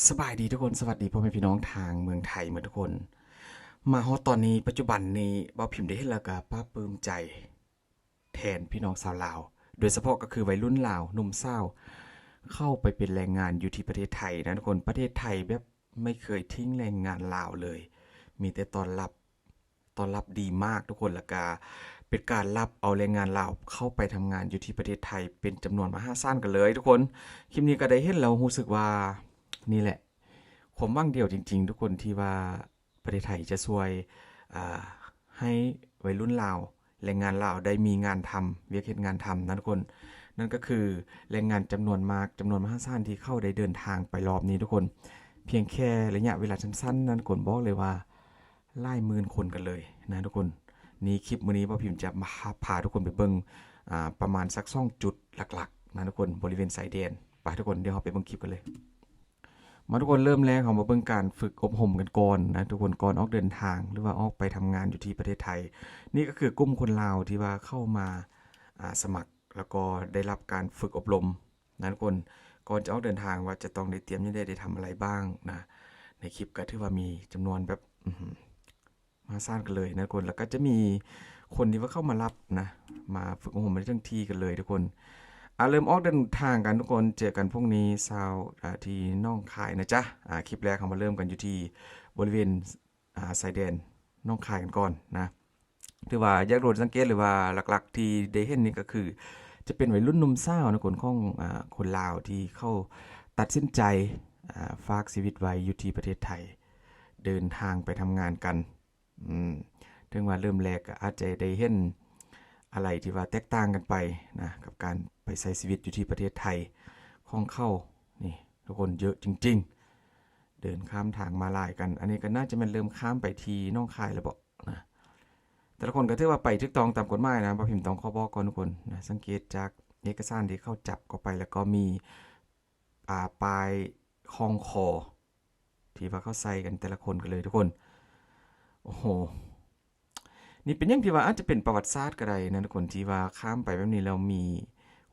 ສະບາຍດີທຸກຄົນ ສະຫວັດດີພໍ່ແມ່ພີ່ນ້ອງທາງເມືອງໄທໝົດທຸກຄົນ. ມາຮອດຕອນນີ້ ປັດຈຸບັນນີ້ ເບົາພິມໄດ້ເຫັນແລ້ວກໍປາບປຶ້ມໃຈແທນພີ່ນ້ອງຊາວລາວ ໂດຍສະເພາະກໍຄືໄວລຸ້ນລາວ ໜຸ່ມສາວ ເຂົ້າໄປເປັນແຮງງານຢູ່ທີ່ປະເທດໄທນະທຸກຄົນ. ປະເທດໄທແບບໄມ່ເຄີຍຖິ້ມແຮງງານລາວເລີຍ ມີແຕ່ຕ້ອນຮັບ ຕ້ອນຮັບດີມາກທຸກຄົນ ແລ້ວກະເປັນການຮັບເອົາແຮງງານລາວເຂົ້າໄປທຳງານຢູ່ທີ່ປະເທດໄທເປັນຈຳນວນມະຫາສານກັນເລີຍທຸກຄົນ. ຄລິບນີ້ກໍໄດ້ເຫັນແລ້ວຮູ້ສຶກວ່ານີ້ແຫຼະ ຄວາມຫວັງດຽວຈິງໆ ທຸກຄົນ ທີ່ວ່າປະເທດໄທຈະຊ່ວຍ ອາ ໃຫ້ໄວລຸ້ນລາວ ແຮງງານລາວໄດ້ມີງານທຳ ວຽກເຮັດງານທຳນະທຸກຄົນ. ນັ້ນກໍຄືແຮງງານຈຳນວນມາກ ຈຳນວນມະຫາສານທີ່ເຂົາໄດ້ເດີນທາງໄປລອບນີ້ທຸກຄົນ ພຽງແຄ່ໄລຍະເວລາສັ້ນໆ ນັ້ນທຸກຄົນ ບອກເລີຍວ່າ ຫຼາຍໝື່ນຄົນກັນເລີຍນະທຸກຄົນ. ນີ້ຄລິບມື້ນີ້ເບົາພິມຈະມາພາ ພາທຸກຄົນໄປເບິ່ງ ອາ ປະມານສັກສອງຈຸດຫຼັກໆນະທຸກຄົນ ບໍລິເວນຊາຍແດນ. ໄປທຸກຄົນ ດຽວເຮົາໄປເບິ່ງຄລິບກັນເລີຍ. ມາທຸກຄົນ ເລີ່ມແລກເຮົາມາເບິ່ງການຝຶກອົບຮົມກັນກ່ອນນະທຸກຄົນ ກ່ອນອອກເດີນທາງ ຫຼືວ່າອອກໄປທຳງານຢູ່ທີ່ປະເທດໄທ. ນີ້ກໍຄືກຸ່ມຄົນລາວທີ່ວ່າເຂົ້າມາ ອາ ສະໝັກ ແລ້ວກໍໄດ້ຮັບການຝຶກອົບຮົມນະທຸກຄົນ ກ່ອນຈະອອກເດີນທາງ ວ່າຈະຕ້ອງໄດ້ຕຽມຫຍັງ ໄດ້ ໄດ້ທຳອະໄລບ້າງນະ. ໃນຄລິບກໍຖືວ່າມີຈຳນວນແບບ ອື ມະຫາສານກັນເລີຍນະທຸກຄົນ ແລ້ວກໍຈະມີຄົນທີ່ວ່າເຂົ້າມາຮັບນະ ມາຝຶກອົບຮົມໃນເຖິງທີ່ກັນເລີຍທຸກຄົນ. ອາ ເລີ່ມອອກເດີນທາງກັນທຸກຄົນ ເຈີກັນພວກນີ້ເຊົ້າ ອາ ທີ່ໜອງຄາຍນະຈ໊ະ. ອາ ຄລິບແລກເຮົາມາເລີ່ມກັນຢູ່ທີ່ບໍລິເວນ ອາ ຊາຍແດນໜອງຄາຍກັນກ່ອນນະ. ຖືວ່າຢາກໂດນສັງເກດ ຫຼືວ່າຫຼັກໆທີ່ໄດ້ເຫັນນີ້ກໍຄື ຈະເປັນໄວລຸ້ນໜຸ່ມສາວນະ ຄົນຂອງ ອາ ຄົນລາວທີ່ເຂົາຕັດສິນໃຈ ອາ ຝາກຊີວິດໄວ້ຢູ່ທີ່ປະເທດໄທ ເດີນທາງໄປທຳງານກັນ. ອືມ ເຖິງວ່າເລີ່ມແລກກໍອາດຈະໄດ້ເຫັນອະໄລທີ່ວ່າແຕກຕ່າງກັນໄປນະ ກັບການໄປໃຊ້ຊີວິດຢູ່ທີ່ປະເທດໄທຂອງເຂົານີ້ ທຸກຄົນ ເຍອະຈິງໆ ເດີນຂ້າມທາງມ້າລາຍກັນ. ອັນນີ້ກໍໜ້າຈະແມ່ນເລີ່ມຂ້າມໄປທີ່ໜອງຄາຍແລ້ວເບາະນະ. ແຕ່ລະຄົນກໍຖືວ່າໄປຖືກຕ້ອງຕາມກົດໝາຍນະ ເບົາພິມຕ້ອງຂໍບອກກ່ອນທຸກຄົນນະ. ສັງເກດຈາກເອກະສານທີ່ເຂົາຈັບເຂົ້າໄປ ແລ້ວກໍມີ ອາ ປ້າຍຄ່ອງຄໍ ທີ່ວ່າເຂົາໃສ່ກັນແຕ່ລະຄົນກັນເລີຍທຸກຄົນ. ໂອ້ໂຫ ນີ້ເປັນຫຍັງທີ່ວ່າອາດຈະເປັນປະຫວັດສາດກໍໄດ້ນະທຸກຄົນ ທີ່ວ່າຂ້າມໄປແບບນີ້ແລ້ວມີ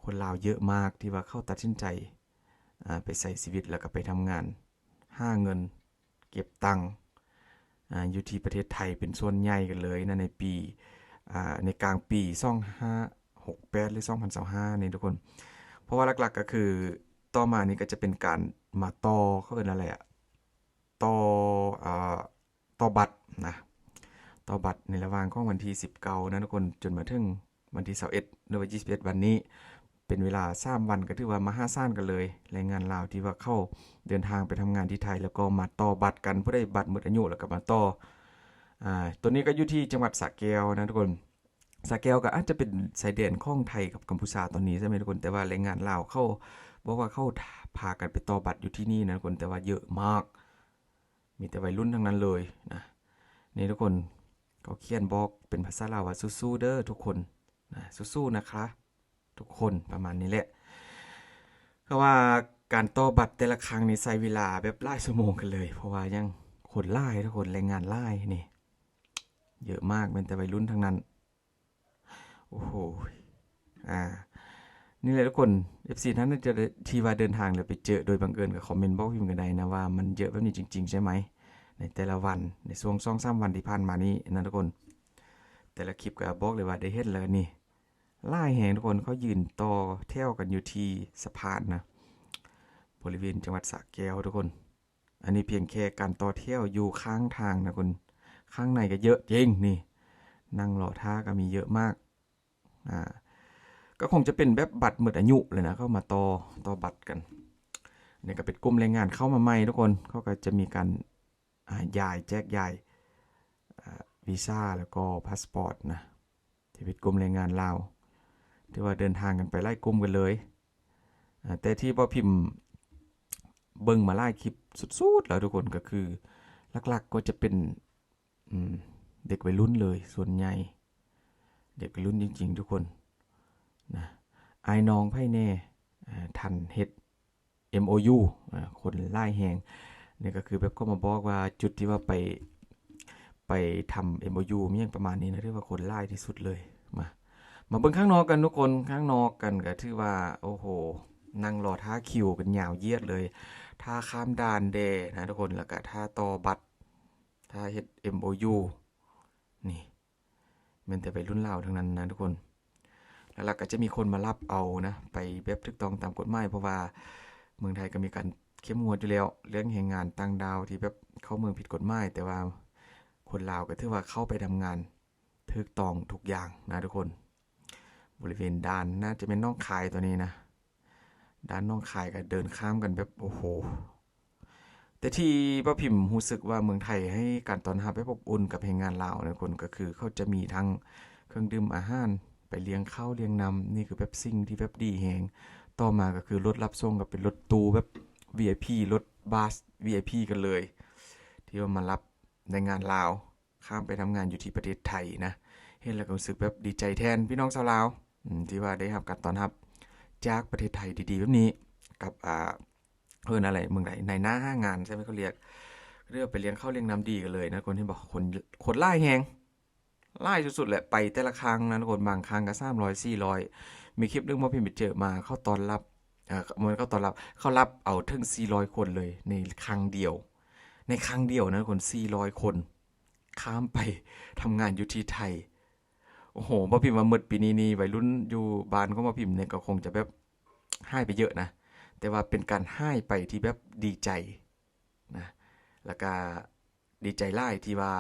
ຄົນລາວເຍອະມາກ ທີ່ວ່າເຂົາຕັດສິນໃຈ ອາ ໄປໃຊ້ຊີວິດ ແລ້ວກໍໄປທຳງານ ຫາເງິນ ເກັບຕັງ ອາ ຢູ່ທີ່ປະເທດໄທເປັນສ່ວນໃຫຍ່ກັນເລີຍນະ ໃນປີ ອາ ໃນກາງປີສອງພັນຫ້າຮ້ອຍຫົກສິບແປດ ຫຼື ສອງພັນຊາວຫ້ານີ້ທຸກຄົນ. ເພາະວ່າຫຼັກໆກໍຄື ຕໍ່ມານີ້ກໍຈະເປັນການມາຕໍ່ ເຂົາເອີ້ນຫຍັງແຫຼະ ຕໍ່ ອາ ຕໍ່ບັດນະ ຕໍ່ບັດໃນລະຫວ່າງຂອງວັນທີສິບເກົ້ານະທຸກຄົນ ຈົນມາເຖິງວັນທີຊາວເອັດ ຫຼືວ່າຊາວເອັດວັນນີ້ ເປັນເວລາສາມວັນ ກໍຖືວ່າມະຫາສານກັນເລີຍ ແຮງງານລາວທີ່ວ່າເຂົາເດີນທາງໄປທຳງານທີ່ໄທ ແລ້ວກໍມາຕໍ່ບັດກັນ ຜູ້ໃດບັດໝົດອາຍຸແລ້ວກໍມາຕໍ່. ອາ ຕົວນີ້ກໍຢູ່ທີ່ຈັງຫວັດສະແກ້ວນະທຸກຄົນ. ສະແກ້ວກໍອາດຈະເປັນຊາຍແດນຂອງໄທກັບກຳພູຊາຕອນນີ້ໃຊ່ໄໝທຸກຄົນ ແຕ່ວ່າແຮງງານລາວເຂົາບອກວ່າເຂົາພາກັນໄປຕໍ່ບັດຢູ່ທີ່ນີ້ນະທຸກຄົນ ແຕ່ວ່າເຍອະມາກ ມີແຕ່ໄວລຸ້ນທັງນັ້ນເລີຍນະ. ນີ້ທຸກຄົນ ເຂົາຂຽນບອກເປັນພາສາລາວວ່າ ສູ້ໆເດີທຸກຄົນນະ ສູ້ໆນະຄະທຸກຄົນ ປະມານນີ້ແຫຼະ. ເພາະວ່າການຕໍ່ບັດແຕ່ລະຄັ້ງນີ້ໃຊ້ເວລາແບບຫຼາຍຊົ່ວໂມງກັນເລີຍ ເພາະວ່າຫຍັງ ຄົນຫຼາຍທຸກຄົນ ແຮງງານຫຼາຍນີ້ ເຍອະມາກ ແມ່ນແຕ່ໄວລຸ້ນທັງນັ້ນ. ໂອ້ໂຫ ອາ ນີ້ແຫຼະທຸກຄົນ ເອັຟຊີ ທ່ານໃດທີ່ວ່າເດີນທາງແລ້ວໄປເຈີໂດຍບັງເອີນ ກໍຄອມເມັນບອກພິມກັນໄດ້ນະວ່າ ມັນເຍອະແບບນີ້ຈິງໆໃຊ່ໄໝ ໃນແຕ່ລະວັນ ໃນຊ່ວງສອງສາມວັນທີ່ຜ່ານມານີ້ນະທຸກຄົນ. ແຕ່ລະຄລິບກໍບອກເລີຍວ່າໄດ້ເຫັນແລ້ວນີ້ ຫຼາຍແຮງທຸກຄົນ ເຂົາຢືນຕໍ່ແຖວກັນຢູ່ທີ່ສະພານນະ ບໍລິເວນຈັງຫວັດສະແກ້ວທຸກຄົນ. ອັນນີ້ພຽງແຄ່ການຕໍ່ແຖວຢູ່ຂ້າງທາງນະຄົນ ຂ້າງໃນກໍເຍອະຈິງນີ້ ນັ່ງລໍຖ້າກໍມີເຍອະມາກ. ອາ ກໍຄົງຈະເປັນແບບບັດໝົດອາຍຸແຫຼະນະ ເຂົາມາຕໍ່ ຕໍ່ບັດກັນ. ນີ້ກໍເປັນກຸ່ມແຮງງານເຂົ້າມາໃໝ່ທຸກຄົນ ເຂົາກໍຈະມີການ ອາ ຢາຍ ແຈກຢາຍ ອາ ວີຊາ ແລ້ວກໍພາສປອດນະ. ທີ່ເປັນກຸ່ມແຮງງານລາວ ຖືວ່າເດີນທາງກັນໄປຫຼາຍກຸ່ມກັນເລີຍ. ອາ ແຕ່ທີ່ເບົາພິມເບິ່ງມາຫຼາຍຄລິບສຸດໆແລ້ວທຸກຄົນ ກໍຄືຫຼັກໆກໍຈະເປັນ ອືມ ເດັກໄວລຸ້ນເລີຍ ສ່ວນໃຫຍ່ເດັກໄວລຸ້ນຈິງໆທຸກຄົນນະ. ອ້າຍນ້ອງໃຜແດ່ ອາ ທ່ານເຮັດ ເອັມໂອຢູ ອາ ຄົນຫຼາຍແຮງ. ນີ້ກໍຄືແບບເຂົາມາບອກວ່າຈຸດທີ່ວ່າໄປ ໄປທຳເອັມໂອຢູ ມີຫຍັງປະມານນີ້ນະ ຖືວ່າຄົນຫຼາຍທີ່ສຸດເລີຍ. ມາ ມາເບິ່ງຂ້າງນອກກັນທຸກຄົນ ຂ້າງນອກກັນກໍຖືວ່າ ໂອ້ໂຫ ນັ່ງລໍຖ້າຄິວກັນຍາວຢຽດເລີຍ ຖ້າຂ້າມດ່ານແດ່ນະທຸກຄົນ ແລ້ວກະຖ້າຕໍ່ບັດ ຖ້າເຮັດ ເອັມໂອຢູ ນີ້ ແມ່ນແຕ່ໄວລຸ້ນລາວທັງນັ້ນນະທຸກຄົນ. ແລ້ວກໍຈະມີຄົນມາຮັບເອົານະ ໄປແບບຖືກຕ້ອງຕາມກົດໝາຍ ເພາະວ່າເມືອງໄທກໍມີການເຂັ້ມງວດຢູ່ແລ້ວ ເລື່ອງແຮງງານຕ່າງດ້າວທີ່ແບບເຂົ້າເມືອງຜິດກົດໝາຍ ແຕ່ວ່າຄົນລາວກໍຖືວ່າເຂົ້າໄປທຳງານຖືກຕ້ອງທຸກຢ່າງນະທຸກຄົນ. ບໍລິເວນດ່ານ ໜ້າຈະແມ່ນໜອງຄາຍຕົວນີ້ນະ ດ່ານໜອງຄາຍກໍເດີນຂ້າມກັນແບບ ໂອ້ໂຫ ແຕ່ທີ່ບ່າວພິມຮູ້ສຶກວ່າເມືອງໄທໃຫ້ການຕ້ອນຮັບແບບອົບອຸ່ນກັບແຮງງານລາວນະທຸກຄົນ ກໍຄືເຂົາຈະມີທັງເຄື່ອງດື່ມອາຫານ ໄປລ້ຽງເຂົ້າລ້ຽງນ້ຳ ນີ້ຄືແບບສິ່ງທີ່ແບບດີແຮງ. ຕໍ່ມາກໍຄືລົດຮັບສົ່ງ ກໍເປັນລົດຕູ້ແບບ ວີໄອພີ ລົດບັສ ວີໄອພີ ກັນເລີຍ ທີ່ວ່າມາຮັບແຮງງານລາວ ຂ້າມໄປທຳງານຢູ່ທີ່ປະເທດໄທນະ. ເຫັນແລ້ວກໍຮູ້ສຶກແບບດີໃຈແທນພີ່ນ້ອງຊາວລາວ ອືມ ທີ່ວ່າໄດ້ຮັບການຕ້ອນຮັບຈາກປະເທດໄທດີໆແບບນີ້ ກັບ ອ່າ ເອີ້ນອະໄລ ເມືອງໃດ ນາຍໜ້າຫາງານ ໃຊ່ໄໝ ເຂົາລຽກ ເລີຍໄປລ້ຽງເຂົ້າລ້ຽງນ້ຳດີກັນເລີຍນະທຸກຄົນ. ເຫັນບໍ່ ຄົນ ຄົນຫຼາຍແຮງ ຫຼາຍສຸດໆແຫຼະ ໄປແຕ່ລະຄັ້ງນະທຸກຄົນ ບາງຄັ້ງກໍສາມຮ້ອຍ ສີ່ຮ້ອຍ. ມີຄລິບໜຶ່ງບ່າວພິມໄປເຈີມາ ເຂົາຕ້ອນຮັບ ເອີ ບໍ່ແມ່ນເຂົາຕ້ອນຮັບ ເຂົາຮັບເອົາເຖິງສີ່ຮ້ອຍຄົນເລີຍໃນຄັ້ງດຽວ ໃນຄັ້ງດຽວນະທຸກຄົນ ສີ່ຮ້ອຍຄົນ ຂ້າມໄປທຳງານຢູ່ທີ່ໄທ. ໂອ້ໂຫ ບ່າວພິມວ່າໝົດປີນີ້ນີ້ ໄວລຸ້ນຢູ່ບ້ານຂອງບ່າວພິມນີ້ກໍຄົງຈະແບບຫາຍໄປເຍີະນະ ແຕ່ວ່າເປັນການຫາຍໄປທີ່ແບບດີໃຈນະ ແລ້ວກະດີໃຈຫຼາຍທີ່ວ່າ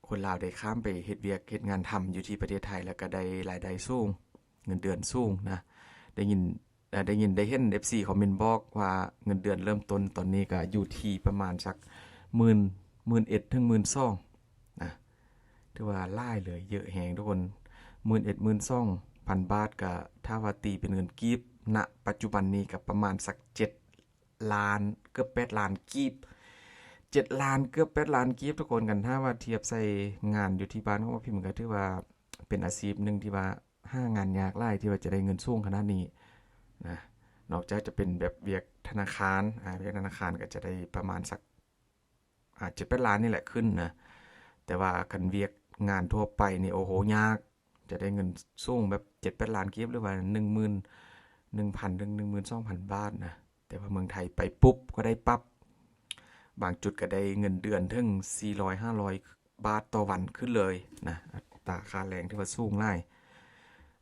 ຄົນລາວໄດ້ຂ້າມໄປເຮັດວຽກເຮັດງານທຳຢູ່ທີ່ປະເທດໄທ ແລ້ວກະໄດ້ລາຍໄດ້ສູງ ເງິນເດືອນສູງນະ. ໄດ້ຍິນ ໄດ້ຍິນໄດ້ເຫັນເອັຟຊີຄອມເມັນບອກວ່າເງິນເດືອນເລີ່ມຕົ້ນຕອນນີ້ກໍຢູ່ທີ່ປະມານສັກໝື່ນ ໝື່ນເອັດ ເຖິງ ໝື່ນສອງ ນະ ຖືວ່າຫຼາຍເລີຍ ເຍີະແຮງທຸກຄົນ. ໝື່ນເອັດ ໝື່ນສອງພັນບາດ ກໍຖ້າວ່າຕີເປັນເງິນກີບ ນະ ປັດຈຸບັນນີ້ກໍປະມານສັກເຈັດລ້ານ ເກືອບແປດລ້ານກີບ ເຈັດລ້ານ ເກືອບແປດລ້ານກີບທຸກຄົນ. ຄັນຖ້າວ່າທຽບໃສ່ງານຢູ່ທີ່ບ້ານຂອງບ່າວພິມ ກໍຖືວ່າເປັນອາຊີບໜຶ່ງທີ່ວ່າ ຫາງານຍາກຫຼາຍທີ່ວ່າຈະໄດ້ເງິນສູງຂະໜາດນີ້ນະ. ນອກຈາກຈະເປັນແບບວຽກທະນາຄານ ອາ ວຽກທະນາຄານກໍຈະໄດ້ປະມານສັກ ອາ ເຈັດແປດລ້ານນີ້ແຫຼະຂຶ້ນນະ. ແຕ່ວ່າຄັນວຽກງານທົ່ວໄປນີ້ ໂອ້ໂຫ ຍາກ ຈະໄດ້ເງິນສູງແບບເຈັດແປດລ້ານກີບ ຫຼືວ່າໜຶ່ງໝື່ນໜຶ່ງພັນ ເຖິງໜຶ່ງໝື່ນສອງພັນບາດນະ. ແຕ່ວ່າເມືອງໄທໄປປຸບກໍໄດ້ປັບ ບາງຈຸດກໍໄດ້ເງິນເດືອນເຖິງສີ່ຮ້ອຍ ຫ້າຮ້ອຍບາດຕໍ່ວັນຂຶ້ນເລີຍນະ. ອັດຕາຄ່າແຮງຖືວ່າສູງຫຼາຍ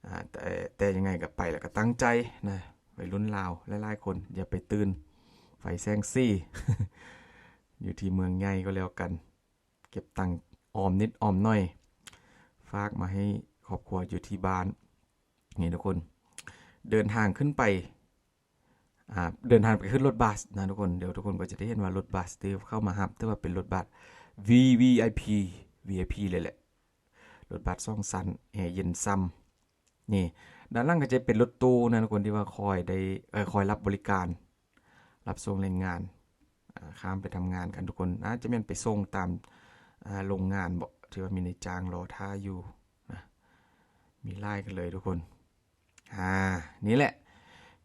ອາ ແຕ່ ແຕ່ຍັງໄງກໍໄປແລ້ວກໍຕັ້ງໃຈນະ ໄວລຸ້ນລາວຫຼາຍໆຄົນ ຢ່າໄປຕື່ນໄຟແສງສີ ຢູ່ທີ່ເມືອງໃຫຍ່ກໍແລ້ວກັນ ເກັບຕັງອອມນິດອອມໜ້ອຍ ຝາກມາໃຫ້ຄອບຄົວຢູ່ທີ່ບ້ານ. ນີ້ທຸກຄົນ ເດີນທາງຂຶ້ນໄປ ອາ ເດີນທາງໄປຂຶ້ນລົດບັສນະທຸກຄົນ. ດຽວທຸກຄົນກໍຈະໄດ້ເຫັນວ່າລົດບັສທີ່ເຂົ້າມາຮັບ ຖືວ່າເປັນລົດບັສ ວີ ວີໄອພີ ວີໄອພີ ເລີຍແຫຼະ. ລົດບັສສອງຊັ້ນ ແອເຢັນຊ່ຳ. ນີ້ ດ້ານຫຼັງກໍຈະເປັນລົດຕູ້ນະທຸກຄົນ ທີ່ວ່າຄອຍໄດ້ ເອີ ຄອຍຮັບບໍລິການ ຮັບສົ່ງແຮງງານ ອາ ຂ້າມໄປທຳງານກັນທຸກຄົນ. ອາດຈະແມ່ນໄປສົ່ງຕາມ ອາ ໂຮງງານເບາະ ທີ່ວ່າມີນາຍຈ້າງລໍຖ້າຢູ່ນະ. ມີຫຼາຍກັນເລີຍທຸກຄົນ. ອາ ນີ້ແຫຼະ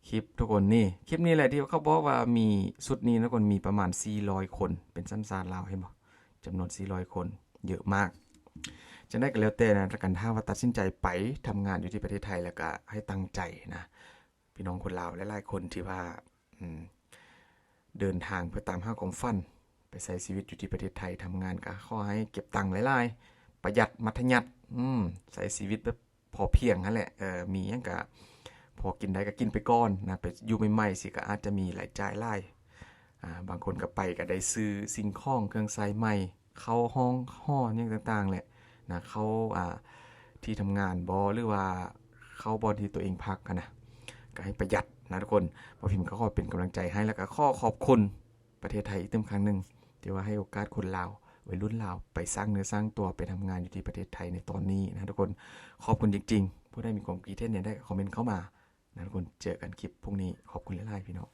ຄລິບທຸກຄົນ. ນີ້ ຄລິບນີ້ແຫຼະທີ່ເຂົາບອກວ່າມີ ຊຸດນີ້ນະທຸກຄົນ ມີປະມານສີ່ຮ້ອຍຄົນ ເປັນສັນຊາດລາວ ເຫັນບໍ່? ຈຳນວນສີ່ຮ້ອຍຄົນ ເຍີະມາກ. ຈັ່ງໃດກໍແລ້ວແຕ່ນະ ຄັນຖ້າວ່າຕັດສິນໃຈໄປທຳງານຢູ່ທີ່ປະເທດໄທ ແລ້ວກໍໃຫ້ຕັ້ງໃຈນະ ພີ່ນ້ອງຄົນລາວຫຼາຍໆຄົນທີ່ວ່າ ອືມ ເດີນທາງເພື່ອຕາມຫາຄວາມຝັນ ໄປໃຊ້ຊີວິດຢູ່ທີ່ປະເທດໄທ ທຳງານກໍຂໍໃຫ້ເກັບຕັງຫຼາຍໆ ປະຢັດມັດທະຍັດ ອືມ ໃຊ້ຊີວິດແບບພໍພຽງຫັ້ນແຫຼະ. ເອີ ມີຫຍັງກໍພໍກິນໄດ້ກໍກິນໄປກ່ອນນະ. ໄປຢູ່ໃໝ່ໆ ຊິກໍອາດຈະມີລາຍຈ່າຍຫຼາຍ. ອາ ບາງຄົນກໍໄປກໍໄດ້ຊື້ສິ່ງຂອງເຄື່ອງໃຊ້ໃໝ່ ເຂົ້າຫ້ອງຫໍຫຍັງຕ່າງໆແຫຼະນະ ເຂົ້າ ອາ ທີ່ທຳງານບໍ ຫຼືວ່າເຂົ້າບ່ອນທີ່ຕົວເອງພັກຫັ້ນນະ ກໍໃຫ້ປະຢັດນະທຸກຄົນ. ບ່າວພິມກໍຂໍເປັນກຳລັງໃຈໃຫ້ ແລ້ວກໍຂໍຂອບຄຸນປະເທດໄທອີກຕື່ມຄັ້ງໜຶ່ງ ທີ່ວ່າໃຫ້ໂອກາດຄົນລາວ ໄວລຸ້ນລາວ ໄປສ້າງເນື້ອສ້າງຕົວ ໄປທຳງານຢູ່ທີ່ປະເທດໄທໃນຕອນນີ້ນະທຸກຄົນ. ຂອບຄຸນຈິງໆ. ຜູ້ໃດມີຄວາມຄິດເຫັນແນວໃດກໍຄອມເມັນເຂົ້າມານະທຸກຄົນ. ເຈີກັນຄລິບພວກນີ້. ຂອບຄຸນຫຼາຍໆ ພີ່ນ້ອງ.